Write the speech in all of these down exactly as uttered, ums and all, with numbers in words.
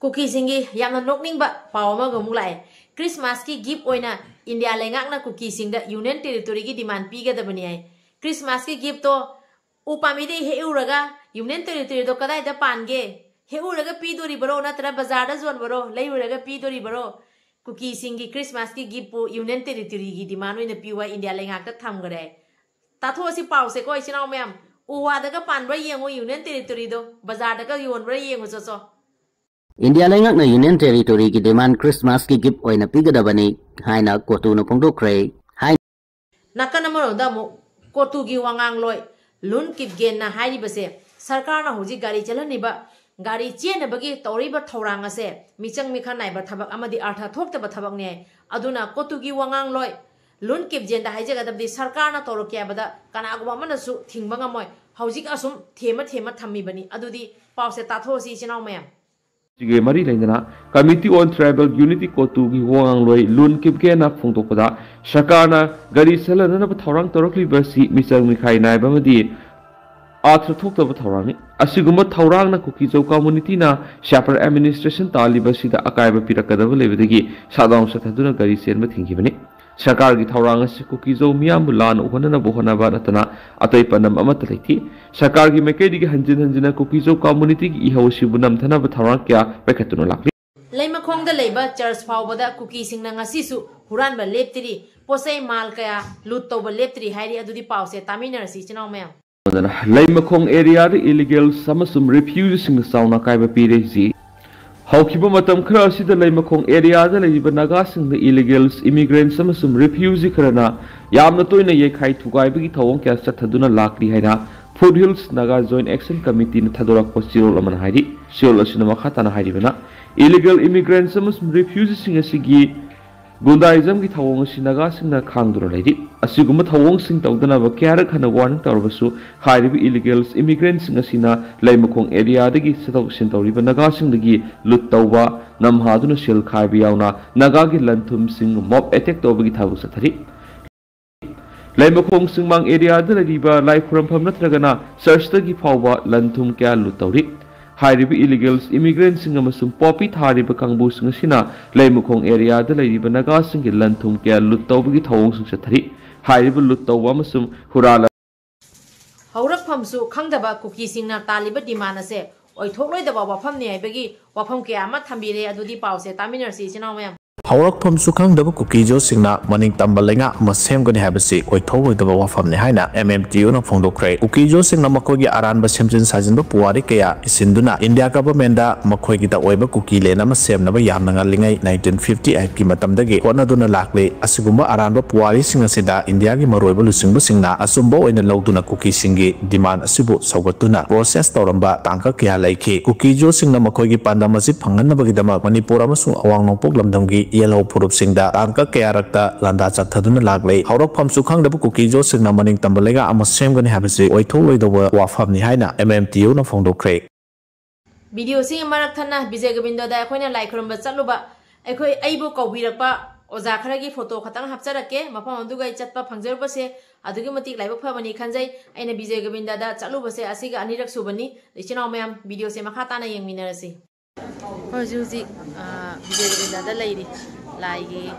ꯀꯨꯀꯤꯁꯤꯡꯒꯤ ꯌꯥꯝꯅ ꯅꯣꯛꯅꯤꯡꯕ ꯄꯥꯎ ꯑꯃꯒ ꯑꯃꯨꯛ ꯂꯥꯛꯑꯦ꯫ ꯈ꯭ꯔꯤꯁꯃꯥꯁꯀꯤ ꯒꯤꯐ ꯑꯣꯏꯅ ꯏꯟꯗꯤꯌꯥ ꯂꯩꯉꯥꯛꯅ ꯀꯨꯀꯤꯁꯤꯡꯗ ꯌꯨꯅꯤꯌꯟ ꯇꯦꯔꯤꯇꯣꯔꯤꯒꯤ ꯗꯤꯃꯥꯟ ꯄꯤꯒꯗꯕꯅꯤ ꯍꯥꯏ꯫ ꯈ꯭ꯔꯤꯁꯃꯥꯁꯀꯤ ꯒꯤꯐꯇꯣ ꯎ ꯄꯥꯝꯕꯤꯗꯩ ꯍꯦꯛꯎꯔꯒ ꯌꯨꯅꯤꯌꯟ ꯇꯦꯔꯤꯇꯣꯔꯤꯗꯣ ꯀꯗꯥꯏꯗ ꯄꯥꯟꯒꯦ? ꯍꯦꯛꯎꯔꯒ ꯄꯤꯗꯣꯔꯤꯕꯔꯣ, ꯅꯠꯇ꯭ꯔ ꯕꯖꯥꯔꯗ ꯌꯣꯟꯕꯔꯣ, ꯂꯩꯔꯨꯔꯒ ꯄꯤꯗꯣꯔꯤꯕꯔꯣ? ꯀꯨꯀꯤꯁꯤꯡꯒꯤ ꯈ꯭ꯔꯤꯁꯃꯥꯁꯀꯤ ꯒꯤꯐꯄꯨ ꯌꯨꯅꯤꯌꯟ ꯇꯦꯔꯤꯇꯣꯔꯤꯒꯤ ꯗꯤꯃꯥꯟ ꯑꯣꯏꯅ ꯄꯤꯌꯨ ꯍꯥꯏ ꯏꯟꯗꯤꯌꯥ ꯂꯩꯉꯥꯛꯇ ꯊꯝꯈ꯭ꯔꯦ ꯍꯥꯏ꯫ ꯇꯥꯊꯣꯛꯑꯁꯤ ꯄꯥꯎꯁꯦꯀꯣ, ꯏꯆꯤꯟ ꯏꯅꯥꯎ ꯃꯌꯥꯝ꯫ ꯎ ꯋꯥꯗꯒ ꯄꯥꯟꯕ꯭ꯔꯥ ꯌꯦꯡꯉꯨ ꯌꯨꯅꯤꯌꯟ ꯇꯦꯔꯤꯇꯣꯔꯤꯗꯣ, ꯕꯖꯥꯔꯗꯒ ꯌꯣꯟꯕ꯭ꯔꯥ ꯌꯦꯡꯉꯨ ꯆꯣꯆꯣ꯫ ꯏꯟꯗꯤꯌꯥ ꯂꯩꯉꯥꯛꯅ ꯌꯨꯅꯤꯌꯟ ꯇꯦꯔꯤꯇꯣꯔꯤꯒꯤ ꯗꯤꯃꯥꯟ ꯈ꯭ꯔꯤꯁꯃꯥꯁꯀꯤ ꯒꯤꯐ ꯑꯣꯏꯅ ꯄꯤꯒꯗꯕꯅꯤ ꯍꯥꯏꯅ ꯀꯣꯇꯨꯅ ꯐꯣꯡꯗꯣꯛꯈ꯭ꯔꯦ꯫ ꯅꯥꯀꯟ ꯑꯃꯔꯣꯝꯗ ꯑꯃꯨꯛ ꯀꯣꯇꯨꯒꯤ ꯋꯥꯉꯥꯡꯂꯣꯏ ꯂꯨꯟ ꯀꯤꯞꯒꯦꯟꯅ ꯍꯥꯏꯔꯤꯕꯁꯦ, ꯁꯔꯀꯥꯔꯅ ꯍꯧꯖꯤꯛ ꯒꯥꯔꯤ ꯆꯦꯜꯍꯟꯂꯤꯕ, ꯒꯥꯔꯤ ꯆꯦꯟꯅꯕꯒꯤ ꯇꯧꯔꯤꯕ ꯊꯧꯔꯥꯡ ꯑꯁꯦ ꯃꯤꯆꯪ ꯃꯤꯈꯥ ꯅꯥꯏꯕ ꯊꯕꯛ ꯑꯃꯗꯤ ꯑꯔꯊ ꯊꯣꯛꯇꯕ ꯊꯕꯛꯅꯦ ꯍꯥꯏ꯫ ꯑꯗꯨꯅ ꯀꯣꯇꯨꯒꯤ ꯋꯥꯉꯥꯡꯂꯣꯏ ꯂꯨꯟ ꯀꯤꯞꯒꯦꯟꯗ ꯍꯥꯏꯖꯒꯗꯕꯗꯤ, ꯁꯔꯀꯥꯔꯅ ꯇꯧꯔꯛꯀꯦ ꯍꯥꯏꯕꯗ ꯀꯅꯥꯒꯨꯝꯕ ꯑꯃꯅꯁꯨ ꯊꯤꯡꯕ ꯉꯝꯃꯣꯏ꯫ ꯍꯧꯖꯤꯛ ꯑꯁꯨꯝ ꯊꯦꯝꯃ ꯊꯦꯝꯃ ꯊꯝꯃꯤꯕꯅꯤ꯫ ꯑꯗꯨꯗꯤ ꯄꯥꯎꯁꯦ ꯇꯥꯊꯣꯛꯑꯁꯤ ꯏꯆꯤꯟ ꯏꯅꯥꯎ ꯃꯌꯥꯝ꯫ ꯁꯤꯒ ꯃꯔꯤ ꯂꯩꯅꯅ Committee on Tribal Unity ꯀꯣꯇꯨꯒꯤ ꯋꯥꯉꯥꯡꯂꯣꯏ ꯂꯨꯟ ꯀꯤꯞꯒꯦꯟꯅ ꯐꯣꯡꯗꯣꯛꯄꯗ, ꯁꯔꯀꯥꯔꯅ ꯒꯥꯔꯤ ꯆꯦꯜꯍꯟꯅꯅꯕ ꯊꯧꯔꯥꯡ ꯇꯧꯔꯛꯂꯤꯕ ꯑꯁꯤ ꯃꯤꯆꯪ ꯃꯤꯈꯥꯏ ꯅꯥꯏꯕ ꯑꯃꯗꯤ ꯑꯥꯔꯊ ꯊꯣꯛꯇꯕ ꯊꯧꯔꯥꯡꯅꯤ꯫ ꯑꯁꯤꯒꯨꯝꯕ ꯊꯧꯔꯥꯡꯅ ꯀꯨꯀꯤꯖꯧ ꯀꯝꯃꯨꯅꯤꯇꯤꯅ ꯁꯦꯄꯔꯦꯠ ꯑꯦꯗꯃꯤꯅꯤꯁꯇ꯭ꯔꯦꯁꯟ ꯇꯥꯜꯂꯤꯕ ꯑꯁꯤꯗ ꯑꯀꯥꯏꯕ ꯄꯤꯔꯛꯀꯗꯕ ꯂꯩꯕꯗꯒꯤ ꯁꯠꯗꯥꯎꯟ ꯆꯠꯊꯗꯨꯅ ꯒꯥꯔꯤ ꯆꯦꯟꯕ ꯊꯤꯡꯈꯤꯕꯅꯤ꯫ ꯁꯔꯀꯥꯔꯒꯤ ꯊꯧꯔꯥꯡ ꯑꯁꯤ ꯀꯨꯀꯤꯖꯧ ꯃꯤꯌꯥꯝꯕꯨ ꯂꯥꯟꯅ ꯎꯍꯟꯅꯅꯕ ꯍꯣꯠꯅꯕ ꯅꯠꯇꯅ ꯑꯇꯩ ꯄꯥꯟꯗꯝ ꯑꯃꯠꯇ ꯂꯩꯇꯦ꯫ ꯁꯔꯀꯥꯔꯒꯤ ꯃꯥꯏꯀꯩꯗꯒꯤ ꯍꯟꯖꯤꯟ ꯍꯟꯖꯤꯟꯅ ꯀꯨꯀꯤꯖꯧ ꯀꯝꯃꯨꯅꯤꯇꯤꯒꯤ ꯏꯍꯧ ꯑꯁꯤꯕꯨ ꯅꯝꯊꯅꯕ ꯊꯧꯔꯥꯡ ꯀꯌꯥ ꯄꯥꯏꯈꯠꯇꯨꯅ ꯂꯥꯛꯂꯤ꯫ ꯂꯩꯃꯈꯣꯡꯗ ꯂꯩꯕ ꯆꯔꯆ ꯐꯥꯎꯕꯗ ꯀꯨꯀꯤꯁꯤꯡꯅ ꯉꯁꯤꯁꯨ ꯍꯨꯔꯥꯟꯕ ꯂꯦꯞꯇ꯭ꯔꯤ, ꯄꯣꯠꯆꯩ ꯃꯥꯜ ꯀꯌꯥ ꯂꯨꯠ ꯇꯧꯕ ꯂꯦꯞꯇ꯭ꯔꯤ ꯍꯥꯏꯔꯤ꯫ ꯑꯗꯨꯗꯤ ꯄꯥꯎꯁꯦ ꯇꯥꯃꯤꯟꯅꯔꯁꯤ ꯏꯆꯤꯟ ꯏꯅꯥꯎ ꯃꯌꯥꯝ꯫ ꯂꯩꯃꯈꯣꯡ ꯑꯦꯔꯤꯌꯥꯗ ꯏꯂꯤꯒꯦꯜꯁ ꯑꯃꯁꯨꯡ ꯔꯤꯐ꯭ꯌꯨꯖꯤꯁꯤꯡꯅ ꯆꯥꯎꯅ ꯑꯀꯥꯏꯕ ꯄꯤꯔꯦ꯫ ꯍꯧꯈꯤꯕ ꯃꯇꯝ ꯈꯔ ꯑꯁꯤꯗ ꯂꯩꯃꯈꯣꯡ ꯑꯦꯔꯤꯌꯥꯗ ꯂꯩꯔꯤꯕ ꯅꯥꯒꯥꯁꯤꯡꯗ ꯏꯂꯤꯒꯦꯜꯁ, ꯏꯃꯤꯒ꯭ꯔꯦꯟꯠꯁ ꯑꯃꯁꯨꯡ ꯔꯤꯐ꯭ꯌꯨꯖꯤ ꯈꯔꯅ ꯌꯥꯝꯅ ꯇꯣꯏꯅ ꯌꯩꯈꯥꯏ ꯊꯨꯒꯥꯏꯕꯒꯤ ꯊꯧꯑꯣꯡ ꯀꯌꯥ ꯆꯠꯊꯗꯨꯅ ꯂꯥꯛꯂꯤ ꯍꯥꯏꯅ foot hills Naga joint action ꯀꯃꯤꯇꯤꯅ ꯊꯥꯗꯣꯔꯛꯄ ꯆꯦꯔꯣꯜ ꯑꯃꯅ ꯍꯥꯏꯔꯤ꯫ ꯆꯦꯔꯣꯜ ꯑꯁꯤꯅ ꯃꯈꯥ ꯇꯥꯅ ꯍꯥꯏꯔꯤꯕꯅ, ꯏꯂꯤꯒꯦꯜ ꯏꯃꯤꯒ꯭ꯔꯦꯟꯠꯁ ꯑꯃꯁꯨꯡ ꯔꯤꯐ꯭ꯌꯨꯖꯤꯁꯤꯡ ꯑꯁꯤꯒꯤ ꯒꯨꯟꯗꯥꯏꯖꯝꯒꯤ ꯊꯧꯑꯣꯡ ꯑꯁꯤ ꯅꯥꯒꯥꯁꯤꯡꯅ ꯈꯥꯡꯗꯨꯅ ꯂꯩꯔꯤ꯫ ꯑꯁꯤꯒꯨꯝꯕ ꯊꯧꯑꯣꯡꯁꯤꯡ ꯇꯧꯗꯅꯕ ꯀꯌꯥꯔꯛ ꯍꯟꯅ ꯋꯥꯔꯅꯤꯡ ꯇꯧꯔꯕꯁꯨ, ꯍꯥꯏꯔꯤꯕ ꯏꯂꯤꯒꯦꯜꯁ ꯏꯃꯤꯒ꯭ꯔꯦꯟꯠꯁꯤꯡ ꯑꯁꯤꯅ ꯂꯩꯃꯈꯣꯡ ꯑꯦꯔꯤꯌꯥꯗꯒꯤ ꯆꯠꯊꯣꯛ ꯆꯠꯁꯤꯟ ꯇꯧꯔꯤꯕ ꯅꯥꯒꯥꯁꯤꯡꯗꯒꯤ ꯂꯨꯠ ꯇꯧꯕ, ꯅꯝꯍꯥꯗꯨꯅ ꯁꯦꯜ ꯈꯥꯏꯕ ꯌꯥꯎꯅ ꯅꯥꯒꯥꯒꯤ ꯂꯟ ꯊꯨꯝꯁꯤꯡ ꯃꯣꯕ ꯑꯦꯇꯦꯛ ꯇꯧꯕꯒꯤ ꯊꯕꯛ ꯆꯠꯊꯔꯤ꯫ ꯂꯩꯃꯈꯣꯡ ꯆꯤꯡꯃꯥꯡ ꯑꯦꯔꯤꯌꯥꯗ ꯂꯩꯔꯤꯕ ꯂꯥꯏ ꯈꯨꯔꯨꯝꯐꯝ ꯅꯠꯇ꯭ꯔꯒꯅ ꯆꯔꯆꯇꯒꯤ ꯐꯥꯎꯕ ꯂꯟ ꯊꯨꯝ ꯀꯌꯥ ꯂꯨꯠ ꯇꯧꯔꯤ꯫ ꯍꯥꯏꯔꯤꯕ ꯏꯂꯤꯒꯦꯜ ꯏꯃꯤꯒ꯭ꯔꯦꯟꯁꯤꯡ ꯑꯃꯁꯨꯡ ꯄꯣꯄꯤ ꯊꯥꯔꯤꯕ ꯀꯥꯡꯕꯨꯁꯤꯡ ꯑꯁꯤꯅ ꯂꯩꯃꯈꯣꯡ ꯑꯦꯔꯤꯌꯥꯗ ꯂꯩꯔꯤꯕ ꯅꯥꯒꯥꯁꯤꯡꯒꯤ ꯂꯟ ꯊꯨꯝ ꯀꯌꯥ ꯂꯨꯠ ꯇꯧꯕꯒꯤ ꯊꯧꯑꯣꯡꯁꯤꯡ ꯆꯠꯊꯔꯤ꯫ ꯍꯥꯏꯔꯤꯕ ꯂꯨꯠ ꯇꯧꯕ ꯑꯃꯁꯨꯡ ꯍꯨꯔꯥꯜ ꯍꯧꯔꯛꯐꯝꯁꯨ ꯈꯪꯗꯕ ꯀꯨꯀꯤꯁꯤꯡꯅ ꯇꯥꯜꯂꯤꯕ ꯗꯤꯃꯥꯟ ꯑꯁꯦ ꯑꯣꯏꯊꯣꯛꯂꯣꯏꯗꯕ ꯋꯥꯐꯝꯅꯤ ꯍꯥꯏꯕꯒꯤ ꯋꯥꯐꯝ ꯀꯌꯥ ꯑꯃ ꯊꯝꯕꯤꯔꯦ꯫ ꯑꯗꯨꯗꯤ ꯄꯥꯎꯁꯦ ꯇꯥꯃꯤꯟꯅꯔꯁꯤ, ꯏꯆꯤꯟ ꯏꯅꯥꯎ ꯃꯌꯥꯝ꯫ ꯍꯧꯔꯛꯐꯝꯁꯨ ꯈꯪꯗꯕ ꯀꯨꯀꯤꯖꯣꯁꯤꯡꯅ ꯃꯅꯤꯡ ꯇꯝꯕ ꯂꯩꯉꯥꯛ ꯑꯃ ꯁꯦꯝꯒꯅꯤ ꯍꯥꯏꯕꯁꯤ ꯑꯣꯏꯊꯣꯛꯂꯣꯏꯗꯕ ꯋꯥꯐꯝꯅꯤ ꯍꯥꯏꯅ ꯑꯦꯝ ꯑꯦꯝ ꯇꯤ ꯌꯨꯅ ꯐꯣꯡꯗꯣꯛꯈ꯭ꯔꯦ꯫ ꯀꯨꯀꯤꯖꯣꯁꯤꯡꯅ ꯃꯈꯣꯏꯒꯤ ꯑꯔꯥꯟꯕ ꯁꯦꯝꯖꯤꯟ ꯁꯥꯖꯤꯟꯕ ꯄꯨꯋꯥꯔꯤ ꯀꯌꯥ ꯏꯁꯤꯟꯗꯨꯅ ꯏꯟꯗꯤꯌꯥ ꯒꯚꯔꯟꯃꯦꯟꯗ ꯃꯈꯣꯏꯒꯤꯗ ꯑꯣꯏꯕ ꯀꯨꯀꯤ ꯂꯦꯟ ꯑꯃ ꯁꯦꯝꯅꯕ ꯌꯥꯝꯅ ꯉꯜꯂꯤꯉꯩ ꯅꯥꯏꯟꯇꯤꯟ ꯐꯤꯐꯇꯤ ꯑꯩꯠꯀꯤ ꯃꯇꯝꯗꯒꯤ ꯍꯣꯠꯅꯗꯨꯅ ꯂꯥꯛꯂꯤ꯫ ꯑꯁꯤꯒꯨꯝꯕ ꯑꯔꯥꯟꯕ ꯄꯨꯋꯥꯔꯤꯁꯤꯡ ꯑꯁꯤꯗ ꯏꯟꯗꯤꯌꯥꯒꯤ ꯃꯔꯨꯑꯣꯏꯕ ꯂꯨꯆꯤꯡꯕꯁꯤꯡꯅ ꯑꯆꯨꯝꯕ ꯑꯣꯏꯅ ꯂꯧꯗꯨꯅ ꯀꯨꯀꯤꯁꯤꯡꯒꯤ ꯗꯤꯃꯥꯟ ꯑꯁꯤꯕꯨ ꯁꯧꯒꯠꯇꯨꯅ ꯄ꯭ꯔꯣꯁꯦꯁ ꯇꯧꯔꯝꯕ ꯇꯥꯡꯀꯛ ꯀꯌꯥ ꯂꯩꯈꯤ꯫ ꯀꯨꯀꯤꯖꯣꯁꯤꯡꯅ ꯃꯈꯣꯏꯒꯤ ꯄꯥꯟꯗꯝ ꯑꯁꯤ ꯐꯪꯍꯟꯅꯕꯒꯤꯗꯃꯛ ꯃꯅꯤꯄꯨꯔ ꯑꯃꯁꯨꯡ ꯑꯋꯥꯡ ꯅꯣꯡꯄꯣꯛ ꯂꯝꯗꯝꯒꯤ ꯌꯦꯜꯍꯧ ꯐꯨꯔꯨꯞꯁꯤꯡꯗ ꯇꯥꯡꯀꯛ ꯀꯌꯥꯔꯛꯇ ꯂꯥꯟꯗꯥ ꯆꯠꯊꯗꯨꯅ ꯂꯥꯛꯂꯦ꯫ ꯍꯧꯔꯛꯐꯝꯁꯨ ꯈꯪꯗꯕ ꯀꯨꯀꯤꯖꯣꯁꯤꯡꯅ ꯃꯅꯤꯡ ꯇꯝꯕ ꯂꯩꯉꯥꯛ ꯑꯃ ꯁꯦꯝꯒꯅꯤ ꯍꯥꯏꯕꯁꯤ ꯑꯣꯏꯊꯣꯛꯂꯣꯏꯗꯧꯕ ꯋꯥꯐꯝꯅꯤ ꯍꯥꯏꯅ ꯑꯦꯝ ꯑꯦꯝ ꯇꯤ ꯌꯨꯅ ꯐꯣꯡꯗꯣꯛꯈ꯭ꯔꯦ꯫ ꯚꯤꯗꯤꯑꯣꯁꯤꯒꯤ ꯃꯔꯛ ꯊꯠꯅ ꯕꯤꯖꯦ ꯒꯣꯕꯤꯟꯗꯗ ꯑꯩꯈꯣꯏꯅ ꯂꯥꯏ ꯈꯨꯔꯨꯝꯕ ꯆꯠꯂꯨꯕ, ꯑꯩꯈꯣꯏ, ꯑꯩꯕꯨ ꯀꯧꯕꯤꯔꯛꯄ ꯑꯣꯖꯥ ꯈꯔꯒꯤ ꯐꯣꯇꯣ ꯈꯛꯇꯪ ꯍꯥꯞꯆꯔꯛꯀꯦ꯫ ꯃꯐꯝ ꯑꯗꯨꯒ ꯑꯩ ꯆꯠꯄ ꯐꯪꯖꯔꯨꯕꯁꯦ ꯑꯗꯨꯛꯀꯤ ꯃꯇꯤꯛ ꯂꯥꯏꯕꯛ ꯐꯕꯅꯤ ꯈꯟꯖꯩ꯫ ꯑꯩꯅ ꯕꯤꯖꯦ ꯒꯣꯕꯤꯟꯗꯗ ꯆꯠꯂꯨꯕꯁꯦ ꯑꯁꯤꯒ ꯑꯅꯤꯔꯛ ꯁꯨꯕꯅꯤ꯫ ꯏꯆꯤꯟ ꯏꯅꯥꯎ ꯃꯌꯥꯝ, ꯚꯤꯗꯤꯑꯣꯁꯦ ꯃꯈꯥ ꯇꯥꯅ ꯌꯦꯡꯃꯤꯟꯅꯔꯁꯤ꯫ ꯍꯧꯖꯤꯛ ꯍꯧꯖꯤꯛ, ꯑ, ꯕꯤꯖꯦ ꯒꯣꯕꯤꯟꯗꯗ ꯂꯩꯔꯤ꯫ ꯂꯥꯏꯒꯤ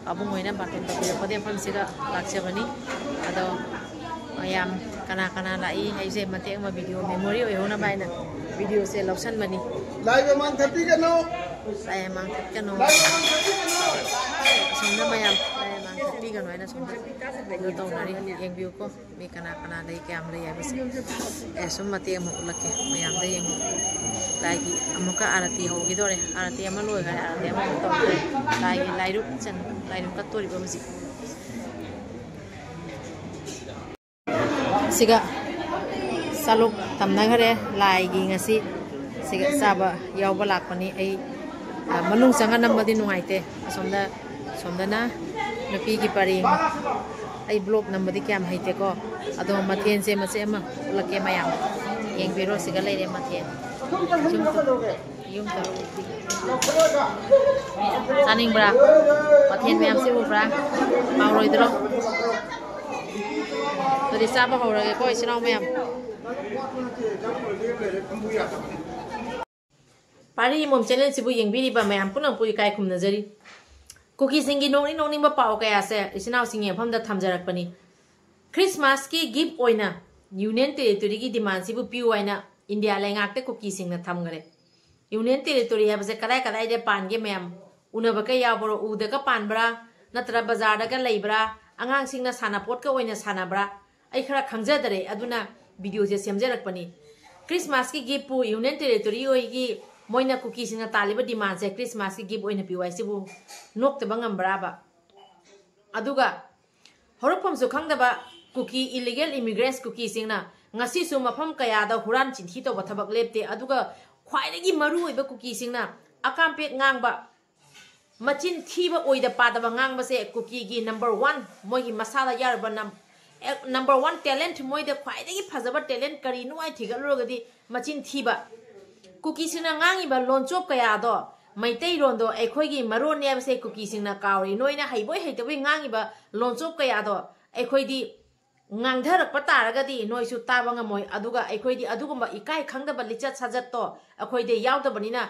ꯄꯥꯕꯨꯡ ꯍꯣꯏꯅ ꯕꯥꯔꯇꯣꯟ ꯇꯧꯕꯤꯔꯛꯄꯗ ꯃꯐꯝꯁꯤꯒ ꯂꯥꯛꯆꯕꯅꯤ꯫ ꯑꯗꯣ ꯃꯌꯥꯝ ꯀꯅꯥ ꯀꯅꯥ ꯂꯥꯛꯏ ꯍꯥꯏꯁꯦ ꯃꯇꯦꯛ ꯑꯃ ꯚꯤꯗꯤꯑꯣ ꯃꯦꯃꯣꯔꯤ ꯑꯣꯏꯍꯧꯅꯕ ꯍꯥꯏꯅ ꯚꯤꯗꯤꯑꯣꯁꯦ ꯂꯧꯁꯟꯕꯅꯤ꯫ ꯂꯥꯏ ꯃꯃꯥꯡ ꯊꯠꯄꯤꯒꯅꯨ꯫ ꯂꯥꯏ ꯃꯃꯥꯡ ꯊꯠꯀꯅꯨ꯫ ꯂꯥꯏ ꯃꯃꯥꯡ ꯊꯠꯄꯤꯒꯅꯨ꯫ ꯑꯁꯣꯝꯗ ꯃꯌꯥꯝ ꯂꯥꯏ ꯃꯃꯥꯡ ꯊꯠꯄꯤꯒꯅꯨ ꯍꯥꯏꯅ ꯑꯁꯣꯝꯗ ꯀꯩꯅꯣ ꯇꯧꯅꯔꯤ꯫ ꯌꯦꯡꯕꯤꯌꯨꯀꯣ꯫ ꯃꯤ ꯀꯅꯥ ꯀꯅꯥ ꯂꯩ, ꯀꯌꯥꯝ ꯂꯩ ꯍꯥꯏꯕꯁꯦ꯫ ꯑꯦ, ꯁꯨꯝ ꯃꯇꯦꯛ ꯑꯃ ꯎꯠꯂꯛꯀꯦ ꯃꯌꯥꯝꯗ ꯌꯦꯡꯉꯨ꯫ ꯂꯥꯏꯒꯤ ꯑꯃꯨꯛꯀ ꯑꯥꯔꯇꯤ ꯍꯧꯈꯤꯗꯣꯔꯦ꯫ ꯑꯥꯔꯇꯤ ꯑꯃ ꯂꯣꯏꯈꯔꯦ, ꯑꯥꯔꯇꯤ ꯑꯃ ꯑꯃꯨꯛ ꯇꯧꯗꯣꯔꯦ꯫ ꯂꯥꯏꯒꯤ ꯂꯥꯏꯔꯨꯛ ꯆꯟ-, ꯂꯥꯏꯔꯨꯛ ꯀꯠꯇꯣꯔꯤꯕ ꯍꯧꯖꯤꯛ꯫ ꯁꯤꯒ ꯆꯥꯂꯨꯛ ꯇꯝꯅꯈꯔꯦ ꯂꯥꯏꯒꯤ ꯉꯁꯤ꯫ ꯁꯤꯒ ꯆꯥꯕ ꯌꯥꯎꯕ ꯂꯥꯛꯄꯅꯤ꯫ ꯑꯩ, ꯑ, ꯃꯅꯨꯡ ꯆꯪꯉ ꯅꯝꯕꯗꯤ ꯅꯨꯡꯉꯥꯏꯇꯦ꯫ ꯑꯁꯣꯝꯗ, ꯁꯣꯝꯗꯅ ꯅꯨꯄꯤꯒꯤ ꯄꯔꯦꯡ꯫ ꯑꯩ ꯕ꯭ꯂꯣꯛ ꯅꯝꯕꯗꯤ ꯀꯌꯥꯝ ꯍꯩꯇꯦꯀꯣ꯫ ꯑꯗꯣ ꯃꯊꯦꯜꯁꯦ ꯃꯆꯦꯠ ꯑꯃ ꯎꯠꯂꯛꯀꯦ ꯃꯌꯥꯝ꯫ ꯌꯦꯡꯕꯤꯔꯣ, ꯁꯤꯒ ꯂꯩꯔꯦ ꯃꯊꯦꯜ꯫ ꯌꯨꯝ ꯇꯧ-, ꯌꯨꯝ ꯇꯧ-, ꯆꯥꯅꯤꯡꯕ꯭ꯔꯥ? ꯃꯊꯦꯜ ꯃꯌꯥꯝꯁꯦ ꯎꯕ꯭ꯔꯥ? ꯍꯥꯎꯔꯣꯏꯗ꯭ꯔꯣ? ꯑꯗꯨꯗꯤ ꯆꯥꯕ ꯍꯧꯔꯒꯦꯀꯣ, ꯏꯆꯤꯟ ꯏꯅꯥꯎ ꯃꯌꯥꯝ꯫ ꯄꯥꯔꯤ ꯃꯣꯝ ꯆꯦꯅꯦꯜꯁꯤꯕꯨ ꯌꯦꯡꯕꯤꯔꯤꯕ ꯃꯌꯥꯝ ꯄꯨꯝꯅꯃꯛꯄꯨ ꯏꯀꯥꯏ ꯈꯨꯝꯅꯖꯔꯤ꯫ ꯀꯨꯀꯤꯁꯤꯡꯒꯤ ꯅꯣꯛꯅꯤꯡ ꯅꯣꯛꯅꯤꯡꯕ ꯄꯥꯎ ꯀꯌꯥꯁꯦ ꯏꯆꯤꯟ ꯏꯅꯥꯎꯁꯤꯡꯒꯤ ꯃꯐꯝꯗ ꯊꯝꯖꯔꯛꯄꯅꯤ꯫ ꯈ꯭ꯔꯤꯁꯃꯥꯁꯀꯤ ꯒꯤꯐ ꯑꯣꯏꯅ ꯌꯨꯅꯤꯌꯟ ꯇꯦꯔꯤꯇꯣꯔꯤꯒꯤ ꯗꯤꯃꯥꯟꯁꯤꯕꯨ ꯄꯤꯌꯨ ꯍꯥꯏꯅ ꯏꯟꯗꯤꯌꯥ ꯂꯩꯉꯥꯛꯇ ꯀꯨꯀꯤꯁꯤꯡꯅ ꯊꯝꯈꯔꯦ꯫ ꯌꯨꯅꯤꯌꯟ ꯇꯦꯔꯤꯇꯣꯔꯤ ꯍꯥꯏꯕꯁꯦ ꯀꯗꯥꯏ ꯀꯗꯥꯏꯗ ꯄꯥꯟꯒꯦ ꯃꯌꯥꯝ? ꯎꯅꯕ ꯀꯌꯥ ꯌꯥꯎꯕ꯭ꯔꯣ? ꯎꯗꯒ ꯄꯥꯟꯕ꯭ꯔꯥ? ꯅꯠꯇ꯭ꯔ ꯕꯖꯥꯔꯗꯒ ꯂꯩꯕ꯭ꯔꯥ? ꯑꯉꯥꯡꯁꯤꯡꯅ ꯁꯥꯟꯅꯄꯣꯠꯀ ꯑꯣꯏꯅ ꯁꯥꯟꯅꯕ꯭ꯔꯥ? ꯑꯩ ꯈꯔ ꯈꯪꯖꯗꯔꯦ, ꯑꯗꯨꯅ ꯚꯤꯗꯤꯑꯣꯁꯦ ꯁꯦꯝꯖꯔꯛꯄꯅꯤ꯫ ꯈ꯭ꯔꯤꯁꯃꯥꯁꯀꯤ ꯒꯤꯐꯄꯨ ꯌꯨꯅꯤꯌꯟ ꯇꯦꯔꯤꯇꯣꯔꯤ ꯍꯣꯏꯒꯤ ꯃꯣꯏꯅ ꯀꯨꯀꯤꯁꯤꯡꯅ ꯇꯥꯜꯂꯤꯕ ꯗꯤꯃꯥꯟꯁꯦ ꯈ꯭ꯔꯤꯁꯃꯥꯁꯀꯤ ꯒꯤꯐ ꯑꯣꯏꯅ ꯄꯤꯌꯨ ꯍꯥꯏꯁꯤꯕꯨ ꯅꯣꯛꯇꯕ ꯉꯝꯕ꯭ꯔꯥꯕ? ꯑꯗꯨꯒ ꯍꯧꯔꯛꯐꯝꯁꯨ ꯈꯪꯗꯕ ꯀꯨꯀꯤ ꯏꯂꯤꯒꯦꯜ ꯏꯃꯤꯒ꯭ꯔꯦꯟꯁ ꯀꯨꯀꯤꯁꯤꯡꯅ ꯉꯁꯤꯁꯨ ꯃꯐꯝ ꯀꯌꯥꯗ ꯍꯨꯔꯥꯟ ꯆꯤꯟꯊꯤ ꯇꯧꯕ ꯊꯕꯛ ꯂꯦꯞꯇꯦ꯫ ꯑꯗꯨꯒ ꯈ꯭ꯋꯥꯏꯗꯒꯤ ꯃꯔꯨꯑꯣꯏꯕ ꯀꯨꯀꯤꯁꯤꯡꯅ ꯑꯀꯥꯝꯄꯦꯠ ꯉꯥꯡꯕ, ꯃꯆꯤꯟ ꯊꯤꯕ ꯑꯣꯏꯗ ꯄꯥꯗꯕ ꯉꯥꯡꯕꯁꯦ ꯀꯨꯀꯤꯒꯤ ꯅꯝꯕꯔ ꯋꯥꯟ, ꯃꯣꯏꯒꯤ ꯃꯁꯥꯗ ꯌꯥꯎꯔꯕ ꯅꯝ-, ꯑꯦ, ꯅꯝꯕꯔ ꯋꯥꯟ ꯇꯦꯂꯦꯟꯠ, ꯃꯣꯏꯗ ꯈ꯭ꯋꯥꯏꯗꯒꯤ ꯐꯖꯕ ꯇꯦꯂꯦꯟꯠ ꯀꯔꯤꯅꯣ ꯍꯥꯏ ꯊꯤꯒꯠꯂꯨꯔꯒꯗꯤ ꯃꯆꯤꯟ ꯊꯤꯕ꯫ ꯀꯨꯀꯤꯁꯤꯡꯅ ꯉꯥꯡꯉꯤꯕ ꯂꯣꯟꯆꯣꯞ ꯀꯌꯥꯗꯣ, ꯃꯩꯇꯩꯂꯣꯟꯗꯣ ꯑꯩꯈꯣꯏꯒꯤ ꯃꯔꯣꯟꯅꯦ ꯍꯥꯏꯕꯁꯦ ꯀꯨꯀꯤꯁꯤꯡꯅ ꯀꯥꯎꯔꯤ꯫ ꯅꯣꯏꯅ ꯍꯩꯕꯣꯏ ꯍꯩꯇꯕꯣꯏ ꯉꯥꯡꯉꯤꯕ ꯂꯣꯟꯆꯣꯞ ꯀꯌꯥꯗꯣ ꯑꯩꯈꯣꯏꯗꯤ ꯉꯥꯡꯊꯔꯛꯄ ꯇꯥꯔꯒꯗꯤ ꯅꯣꯏꯁꯨ ꯇꯥꯕ ꯉꯝꯃꯣꯏ꯫ ꯑꯗꯨꯒ ꯑꯩꯈꯣꯏꯗꯤ ꯑꯗꯨꯒꯨꯝꯕ ꯏꯀꯥꯏ ꯈꯪꯗꯕ ꯂꯤꯆꯠ ꯁꯥꯖꯠꯇꯣ ꯑꯩꯈꯣꯏꯗ ꯌꯥꯎꯗꯕꯅꯤꯅ,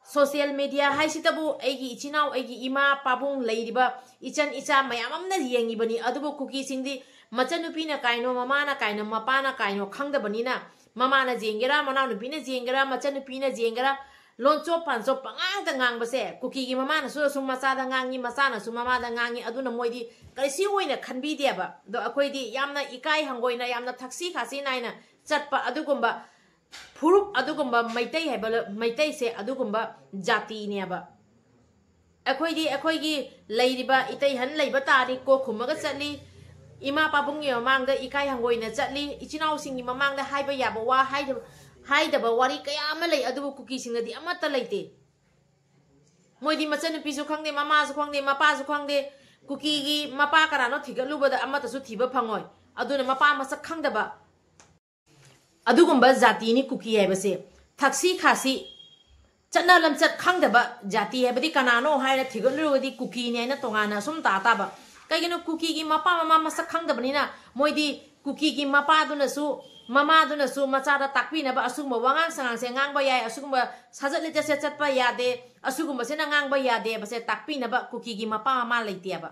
ꯁꯣꯁꯤꯌꯦꯜ ꯃꯤꯗꯤꯌꯥ ꯍꯥꯏꯁꯤꯗꯕꯨ ꯑꯩꯒꯤ ꯏꯆꯤꯟ ꯏꯅꯥꯎ, ꯑꯩꯒꯤ ꯏꯃꯥ ꯄꯥꯕꯨꯡ, ꯂꯩꯔꯤꯕ ꯏꯆꯟ ꯏꯆꯥ ꯃꯌꯥꯝ ꯑꯃꯅ ꯌꯦꯡꯉꯤꯕꯅꯤ꯫ ꯑꯗꯨꯕꯨ ꯀꯨꯀꯤꯁꯤꯡꯗꯤ ꯃꯆꯟꯅꯨꯄꯤꯅ ꯀꯥꯏꯅꯣ, ꯃꯃꯥꯅ ꯀꯥꯏꯅꯣ, ꯃꯄꯥꯅ ꯀꯥꯏꯅꯣ ꯈꯪꯗꯕꯅꯤꯅ, ꯃꯃꯥꯅ ꯌꯦꯡꯒꯦꯔꯥ, ꯃꯅꯥꯎꯅꯨꯄꯤꯅ ꯌꯦꯡꯒꯦꯔꯥ, ꯃꯆꯟꯅꯨꯄꯤꯅ ꯌꯦꯡꯒꯦꯔꯥ, ꯂꯣꯟꯆꯣꯞ ꯄꯥꯟꯆꯣꯞ ꯄꯉꯥꯡꯗ ꯉꯥꯡꯕꯁꯦ ꯀꯨꯀꯤꯒꯤ ꯃꯃꯥꯅꯁꯨ ꯑꯁꯨꯝ ꯃꯆꯥꯗ ꯉꯥꯡꯉꯤ, ꯃꯆꯥꯅꯁꯨ ꯃꯃꯥꯗ ꯉꯥꯡꯉꯤ꯫ ꯑꯗꯨꯅ ꯃꯣꯏꯗꯤ ꯀꯔꯤꯁꯨ ꯑꯣꯏꯅ ꯈꯟꯕꯤꯗꯦꯕ꯫ ꯑꯗꯣ ꯑꯩꯈꯣꯏꯗꯤ ꯌꯥꯝꯅ ꯏꯀꯥꯏ ꯍꯪꯒꯣꯏꯅ, ꯌꯥꯝꯅ ꯊꯛꯁꯤ ꯈꯥꯁꯤ ꯅꯥꯏꯅ ꯆꯠꯄ ꯑꯗꯨꯒꯨꯝꯕ ꯐꯨꯔꯨꯞ, ꯑꯗꯨꯒꯨꯝꯕ ꯃꯩꯇꯩ ꯍꯥꯏꯕ ꯂ-, ꯃꯩꯇꯩꯁꯦ ꯑꯗꯨꯒꯨꯝꯕ ꯖꯥꯇꯤꯅꯦꯕ꯫ ꯑꯩꯈꯣꯏꯗꯤ ꯑꯩꯈꯣꯏꯒꯤ ꯂꯩꯔꯤꯕ ꯏꯇꯩꯍꯟ ꯂꯩꯕ ꯇꯥꯔꯗꯤ ꯀꯣꯛ ꯈꯨꯝꯃꯒ ꯆꯠꯂꯤ, ꯏꯃꯥ ꯄꯥꯕꯨꯡꯒꯤ ꯃꯃꯥꯡꯗ ꯏꯀꯥꯏ ꯍꯪꯒꯣꯏꯅ ꯆꯠꯂꯤ, ꯏꯆꯤꯟ ꯏꯅꯥꯎꯁꯤꯡꯒꯤ ꯃꯃꯥꯡꯗ ꯍꯥꯏꯕ ꯌꯥꯕ ꯋꯥ ꯍꯥꯏꯗꯕ, ꯍꯥꯏꯗꯕ ꯋꯥꯔꯤ ꯀꯌꯥ ꯑꯃ ꯂꯩ꯫ ꯑꯗꯨꯕꯨ ꯀꯨꯀꯤꯁꯤꯡꯅꯗꯤ ꯑꯃꯠꯇ ꯂꯩꯇꯦ꯫ ꯃꯣꯏꯗꯤ ꯃꯆꯟꯅꯨꯄꯤꯁꯨ ꯈꯪꯗꯦ, ꯃꯃꯥꯁꯨ ꯈꯪꯗꯦ, ꯃꯄꯥꯁꯨ ꯈꯪꯗꯦ꯫ ꯀꯨꯀꯤꯒꯤ ꯃꯄꯥ ꯀꯅꯥꯅꯣ ꯊꯤꯒꯠꯂꯨꯕꯗ ꯑꯃꯠꯇꯁꯨ ꯊꯤꯕ ꯐꯪꯉꯣꯏ꯫ ꯑꯗꯨꯅ ꯃꯄꯥ ꯃꯁꯛ ꯈꯪꯗꯕ ꯑꯗꯨꯒꯨꯝꯕ ꯖꯥꯇꯤꯅꯤ ꯀꯨꯀꯤ ꯍꯥꯏꯕꯁꯦ꯫ ꯊꯛꯁꯤ ꯈꯥꯁꯤ, ꯆꯠꯅ ꯂꯝꯆꯠ ꯈꯪꯗꯕ ꯖꯥꯇꯤ ꯍꯥꯏꯕꯗꯤ ꯀꯅꯥꯅꯣ ꯍꯥꯏꯅ ꯊꯤꯒꯠꯂꯨꯔꯒꯗꯤ ꯀꯨꯀꯤꯅꯤ ꯍꯥꯏꯅ ꯇꯣꯉꯥꯟꯅ ꯑꯁꯨꯝ ꯇꯥ ꯇꯥꯕ꯫ ꯀꯩꯒꯤꯅꯣ? ꯀꯨꯀꯤꯒꯤ ꯃꯄꯥ ꯃꯃꯥ ꯃꯁꯛ ꯈꯪꯗꯕꯅꯤꯅ ꯃꯣꯏꯗꯤ ꯀꯨꯀꯤꯒꯤ ꯃꯄꯥꯗꯨꯅꯁꯨ ꯃꯃꯥꯗꯨꯅꯁꯨ ꯃꯆꯥꯗ ꯇꯥꯛꯄꯤꯅꯕ, ꯑꯁꯤꯒꯨꯝꯕ ꯋꯥꯉꯥꯡ ꯁꯉꯥꯡꯁꯦ ꯉꯥꯡꯕ ꯌꯥꯏ, ꯑꯁꯤꯒꯨꯝꯕ ꯁꯥꯖꯠ ꯂꯤꯆꯠꯁꯦ ꯆꯠꯄ ꯌꯥꯗꯦ, ꯑꯁꯤꯒꯨꯝꯕꯁꯤꯅ ꯉꯥꯡꯕ ꯌꯥꯗꯦꯕꯁꯦ ꯇꯥꯛꯄꯤꯅꯕ ꯀꯨꯀꯤꯒꯤ ꯃꯄꯥ ꯃꯃꯥ ꯂꯩꯇꯦꯕ꯫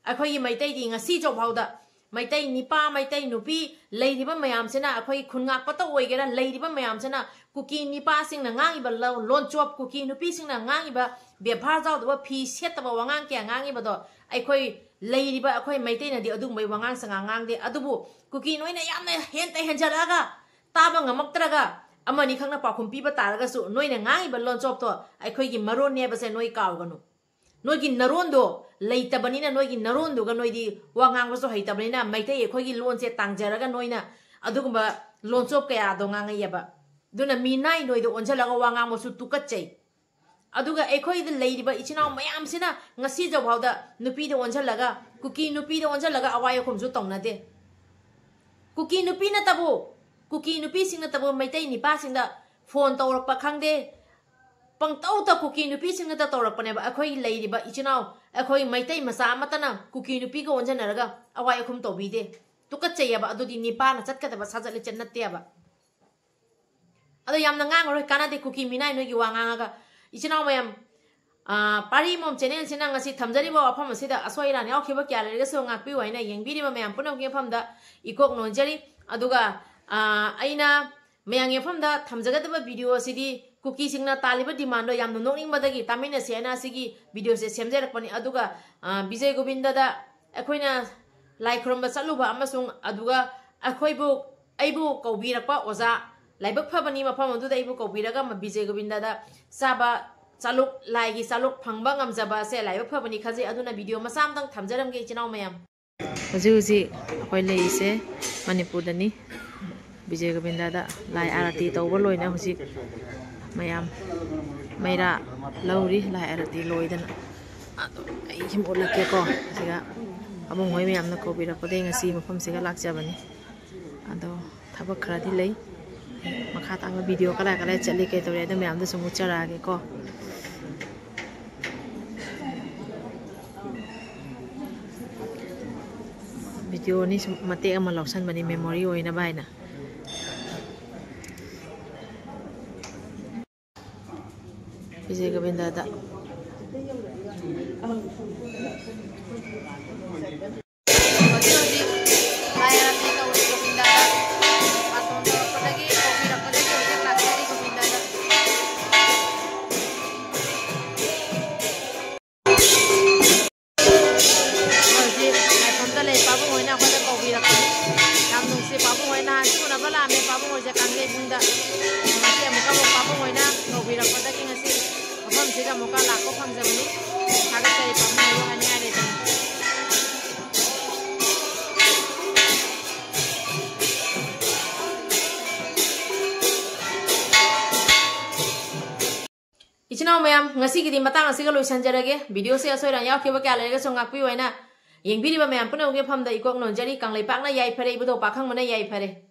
ꯑꯩꯈꯣꯏꯒꯤ ꯃꯩꯇꯩꯗꯤ ꯉꯁꯤ ꯐꯥꯎꯗ ꯃꯩꯇꯩ ꯅꯤꯄꯥ, ꯃꯩꯇꯩ ꯅꯨꯄꯤ ꯂꯩꯔꯤꯕ ꯃꯌꯥꯝꯁꯤꯅ, ꯑꯩꯈꯣꯏ ꯈꯨꯟ ꯉꯥꯛꯄꯇ ꯑꯣꯏꯒꯦꯔꯥ, ꯂꯩꯔꯤꯕ ꯃꯌꯥꯝꯁꯤꯅ ꯀꯨꯀꯤ ꯅꯤꯄꯥꯁꯤꯡꯅ ꯉꯥꯡꯉꯤꯕ ꯂꯣ-, ꯂꯣꯟꯆꯣꯞ, ꯀꯨꯀꯤ ꯅꯨꯄꯤꯁꯤꯡꯅ ꯉꯥꯡꯉꯤꯕ ꯕꯦꯕꯥꯔ ꯌꯥꯎꯗꯕ, ꯐꯤ ꯁꯦꯠꯇꯕ ꯋꯥꯉꯥꯡ ꯀꯌꯥ ꯉꯥꯡꯉꯤꯕꯗꯣ, ꯑꯩꯈꯣꯏ ꯂꯩꯔꯤꯕ ꯑꯩꯈꯣꯏ ꯃꯩꯇꯩꯅꯗꯤ ꯑꯗꯨꯒꯨꯝꯕꯒꯤ ꯋꯥꯉꯥꯡ ꯁꯉꯥꯡ ꯉꯥꯡꯗꯦ꯫ ꯑꯗꯨꯕꯨ ꯀꯨꯀꯤ ꯅꯣꯏꯅ ꯌꯥꯝꯅ ꯍꯦꯟꯇ ꯍꯦꯟꯖꯜꯂꯛꯑꯒ ꯇꯥꯕ ꯉꯝꯃꯛꯇ꯭ꯔꯒ ꯑꯃꯅꯤ ꯈꯛꯅ ꯄꯥꯎꯈꯨꯝ ꯄꯤꯕ ꯇꯥꯔꯒꯁꯨ, ꯅꯣꯏꯅ ꯉꯥꯡꯉꯤꯕ ꯂꯣꯟꯆꯣꯞꯇꯣ ꯑꯩꯈꯣꯏꯒꯤ ꯃꯔꯣꯟꯅꯦꯕꯁꯦ ꯅꯣꯏ ꯀꯥꯎꯒꯅꯨ꯫ ꯅꯣꯏꯒꯤ ꯅꯔꯣꯟꯗꯣ ꯂꯩꯇꯕꯅꯤꯅ, ꯅꯣꯏꯒꯤ ꯅꯔꯣꯟꯗꯨꯒ ꯅꯣꯏꯗꯤ ꯋꯥ ꯉꯥꯡꯕꯁꯨ ꯍꯩꯇꯕꯅꯤꯅ, ꯃꯩꯇꯩ ꯑꯩꯈꯣꯏꯒꯤ ꯂꯣꯟꯁꯦ ꯇꯥꯡꯖꯔꯒ ꯅꯣꯏꯅ ꯑꯗꯨꯒꯨꯝꯕ ꯂꯣꯟꯆꯣꯞ ꯀꯌꯥꯗꯣ ꯉꯥꯡꯉꯛꯑꯦꯕ꯫ ꯑꯗꯨꯅ ꯃꯤꯅꯥꯏ ꯅꯣꯏꯗ ꯑꯣꯟꯁꯤꯜꯂꯒ ꯋꯥ ꯉꯥꯡꯕꯁꯨ ꯇꯨꯀꯠꯆꯩ꯫ ꯑꯗꯨꯒ ꯑꯩꯈꯣꯏꯗ ꯂꯩꯔꯤꯕ ꯏꯆꯤꯟ ꯏꯅꯥꯎ ꯃꯌꯥꯝꯁꯤꯅ ꯉꯁꯤ ꯐꯥꯎꯗ ꯅꯨꯄꯤꯗ ꯑꯣꯟꯁꯤꯜꯂꯒ, ꯀꯨꯀꯤ ꯅꯨꯄꯤꯗ ꯑꯣꯟꯁꯤꯜꯂꯒ ꯑꯋꯥꯏ ꯑꯈꯨꯝꯁꯨ ꯇꯧꯅꯗꯦ꯫ ꯀꯨꯀꯤ ꯅꯨꯄꯤ ꯅꯠꯇꯕꯨ, ꯀꯨꯀꯤ ꯅꯨꯄꯤꯁꯤꯡ ꯅꯠꯇꯕꯨ ꯃꯩꯇꯩ ꯅꯤꯄꯥꯁꯤꯡꯗ ꯐꯣꯟ ꯇꯧꯔꯛꯄ ꯈꯪꯗꯦ, ꯄꯪꯇꯧꯗ ꯀꯨꯀꯤ ꯅꯨꯄꯤꯁꯤꯡꯅꯇ ꯇꯧꯔꯛꯄꯅꯦꯕ꯫ ꯑꯩꯈꯣꯏ ꯂꯩꯔꯤꯕ ꯏꯆꯤꯟ ꯏꯅꯥꯎ, ꯑꯩꯈꯣꯏ ꯃꯩꯇꯩ ꯃꯆꯥ ꯑꯃꯠꯇꯅ ꯀꯨꯀꯤ ꯅꯨꯄꯤꯒ ꯑꯣꯟꯁꯤꯟꯅꯔꯒ ꯑꯋꯥꯏ ꯑꯈꯨꯝ ꯇꯧꯕꯤꯗꯦ꯫ ꯇꯨꯀꯠꯆꯩꯌꯦꯕ꯫ ꯑꯗꯨꯗꯤ ꯅꯤꯄꯥꯅ ꯆꯠꯀꯗꯕ ꯁꯥꯖꯠ ꯂꯤꯆꯠ ꯅꯠꯇꯦꯕ꯫ ꯑꯗꯣ ꯌꯥꯝꯅ ꯉꯥꯡꯉꯔꯣꯏ, ꯀꯥꯟꯅꯗꯦ ꯀꯨꯀꯤ ꯃꯤꯅꯥꯏ ꯅꯣꯏꯒꯤ ꯋꯥ ꯉꯥꯡꯉꯒ꯫ ꯏꯆꯤꯟ ꯏꯅꯥꯎ ꯃꯌꯥꯝ, ꯑꯥ, ꯄꯥꯔꯤ ꯃꯣꯝ ꯆꯦꯅꯦꯜꯁꯤꯅ ꯉꯁꯤ ꯊꯝꯖꯔꯤꯕ ꯋꯥꯐꯝ ꯑꯁꯤꯗ ꯑꯁꯣꯏ ꯑꯔꯥꯟ ꯌꯥꯎꯈꯤꯕ ꯀꯌꯥ ꯂꯩꯔꯒꯁꯨ ꯉꯥꯛꯄꯤꯌꯨ ꯍꯥꯏꯅ ꯌꯦꯡꯕꯤꯔꯤꯕ ꯃꯌꯥꯝ ꯄꯨꯝꯅꯃꯛꯀꯤ ꯃꯐꯝꯗ ꯏꯀꯣꯛ ꯅꯣꯟꯖꯔꯤ꯫ ꯑꯗꯨꯒ, ꯑꯥ, ꯑꯩꯅ ꯃꯌꯥꯝꯒꯤ ꯃꯐꯝꯗ ꯊꯝꯖꯒꯗꯕ ꯚꯤꯗꯤꯑꯣ ꯑꯁꯤꯗꯤ ꯀꯨꯀꯤꯁꯤꯡꯅ ꯇꯥꯜꯂꯤꯕ ꯗꯤꯃꯥꯟꯗꯣ ꯌꯥꯝꯅ ꯅꯣꯛꯅꯤꯡꯕꯗꯒꯤ ꯇꯥꯃꯤꯟꯅꯁꯤ ꯍꯥꯏꯅ ꯑꯁꯤꯒꯤ ꯚꯤꯗꯤꯑꯣꯁꯦ ꯁꯦꯝꯖꯔꯛꯄꯅꯤ꯫ ꯑꯗꯨꯒ, ꯑꯥ, ꯕꯤꯖꯦ ꯒꯣꯕꯤꯟꯗꯗ ꯑꯩꯈꯣꯏꯅ ꯂꯥꯏ ꯈꯨꯔꯨꯝꯕ ꯆꯠꯂꯨꯕ ꯑꯃꯁꯨꯡ ꯑꯗꯨꯒ ꯑꯩꯈꯣꯏꯕꯨ, ꯑꯩꯕꯨ ꯀꯧꯕꯤꯔꯛꯄ ꯑꯣꯖꯥ, ꯂꯥꯏꯕꯛ ꯐꯕꯅꯤ ꯃꯐꯝ ꯑꯗꯨꯗ ꯑꯩꯕꯨ ꯀꯧꯕꯤꯔꯒ ꯕꯤꯖꯦ ꯒꯣꯕꯤꯟꯗꯗ ꯆꯥꯕ ꯆꯥꯂꯨꯛ, ꯂꯥꯏꯒꯤ ꯆꯥꯂꯨꯛ ꯐꯪꯕ ꯉꯝꯖꯕ ꯑꯁꯦ ꯂꯥꯏꯕꯛ ꯐꯕꯅꯤ ꯈꯟꯖꯩ꯫ ꯑꯗꯨꯅ ꯚꯤꯗꯤꯑꯣ ꯃꯆꯥ ꯑꯃꯇꯪ ꯊꯝꯖꯔꯝꯒꯦ ꯏꯆꯤꯟ ꯏꯅꯥꯎ ꯃꯌꯥꯝ꯫ ꯍꯧꯖꯤꯛ ꯍꯧꯖꯤꯛ ꯑꯩꯈꯣꯏ ꯂꯩꯔꯤꯁꯦ ꯃꯅꯤꯄꯨꯔꯗꯅꯤ꯫ ꯕꯤꯖꯦ ꯒꯣꯕꯤꯟꯗꯗ ꯂꯥꯏ ꯑꯥꯔꯇꯤ ꯇꯧꯕ ꯂꯣꯏꯅ ꯍꯧꯖꯤꯛ ꯃꯌꯥꯝ ꯃꯩꯔꯥ ꯂꯧꯔꯤ, ꯂꯥꯏ ꯑꯥꯔꯇꯤ ꯂꯣꯏꯗꯅ꯫ ꯑꯗꯣ ꯑꯩ ꯁꯨꯝ ꯎꯠꯂꯛꯀꯦꯀꯣ꯫ ꯁꯤꯒ ꯑꯕꯨꯡ ꯍꯣꯏ ꯃꯌꯥꯝꯅ ꯀꯧꯕꯤꯔꯛꯄꯗꯒꯤ ꯉꯁꯤ ꯃꯐꯝꯁꯤꯒ ꯂꯥꯛꯆꯕꯅꯤ꯫ ꯑꯗꯣ ꯊꯕꯛ ꯈꯔꯗꯤ ꯂꯩ꯫ ꯃꯈꯥ ꯇꯥꯕ ꯚꯤꯗꯤꯑꯣ ꯀꯗꯥꯏ ꯀꯗꯥꯏ ꯆꯠꯂꯤ, ꯀꯩ ꯇꯧꯔꯤ, ꯑꯗꯨ ꯃꯌꯥꯝꯗꯣ ꯁꯨꯝ ꯎꯠꯆꯔꯛꯑꯒꯦꯀꯣ꯫ ꯚꯤꯗꯤꯑꯣꯅꯤ ꯁꯨꯝ ꯃꯇꯦꯛ ꯑꯃ ꯂꯧꯁꯟꯕꯅꯤ memory ꯑꯣꯏꯅꯕ ꯍꯥꯏꯅ꯫ ꯕꯤꯖꯦ ꯒꯣꯕꯤꯟꯗꯗ꯫ ꯍꯧꯖꯤꯛ ꯍꯧꯖꯤꯛ ꯂꯥꯏ ꯍꯔꯥꯎꯕꯤ ꯇꯧꯔꯤ ꯒꯣꯕꯤꯟꯗꯗ꯫ ꯕꯥꯇꯣꯟ ꯇꯧꯔꯛꯄꯗꯒꯤ, ꯀꯧꯕꯤꯔꯛꯄꯗꯒꯤ ꯍꯧꯖꯤꯛ ꯂꯥꯛꯆꯔꯤ ꯒꯣꯕꯤꯟꯗꯗ꯫ ꯍꯧꯖꯤꯛ ꯂꯥꯏꯐꯝꯗ ꯂꯩ ꯄꯥꯕꯨꯡ ꯍꯣꯏꯅ ꯑꯩꯈꯣꯏꯗ ꯀꯧꯕꯤꯔꯛꯄꯅꯤ꯫ ꯌꯥꯝ ꯅꯨꯡꯁꯤ ꯄꯥꯕꯨꯡ ꯍꯣꯏ, ꯅꯍꯥꯟꯁꯨ ꯎꯅꯕ ꯂꯥꯛꯑꯝꯃꯦ ꯄꯥꯕꯨꯡ ꯍꯣꯏꯁꯦ ꯀꯥꯡꯖꯩꯕꯨꯡꯗ꯫ ꯉꯁꯤ ꯑꯃꯨꯛꯀ ꯑꯃꯨꯛ ꯄꯥꯕꯨꯡ ꯍꯣꯏꯅ ꯀꯧꯕꯤꯔꯛꯄꯗꯒꯤ ꯉꯁꯤ ꯃꯐꯝꯁꯤꯗ ꯑꯃꯨꯛꯀ ꯂꯥꯛꯄ ꯐꯪꯖꯕꯅꯤ꯫ ꯊꯥꯒꯠꯆꯔꯤ ꯄꯥꯕꯨꯡ ꯍꯣꯏꯕꯨ ꯍꯥꯏꯅꯤꯡꯉꯥꯏ ꯂꯩꯇꯅ꯫ ꯏꯆꯤꯟ ꯏꯅꯥꯎ ꯃꯌꯥꯝ, ꯉꯁꯤꯒꯤꯗꯤ ꯃꯇꯥꯡ ꯑꯁꯤꯒ ꯂꯣꯏꯁꯤꯟꯖꯔꯒꯦ꯫ ꯚꯤꯗꯤꯑꯣꯁꯦ ꯑꯁꯣꯏ ꯑꯔꯥꯟ ꯌꯥꯎꯈꯤꯕ ꯀꯌꯥ ꯂꯩꯔꯒꯁꯨ ꯉꯥꯛꯄꯤꯌꯨ ꯍꯥꯏꯅ ꯌꯦꯡꯕꯤꯔꯤꯕ ꯃꯌꯥꯝ ꯄꯨꯝꯅꯃꯛꯀꯤ ꯃꯐꯝꯗ ꯏꯀꯣꯛ ꯅꯣꯟꯖꯔꯤ꯫ ꯀꯪꯂꯩꯄꯥꯛꯅ ꯌꯥꯏꯐꯔꯦ, ꯏꯕꯨꯙꯧ ꯄꯥꯈꯪꯕꯅ ꯌꯥꯏꯐꯔꯦ꯫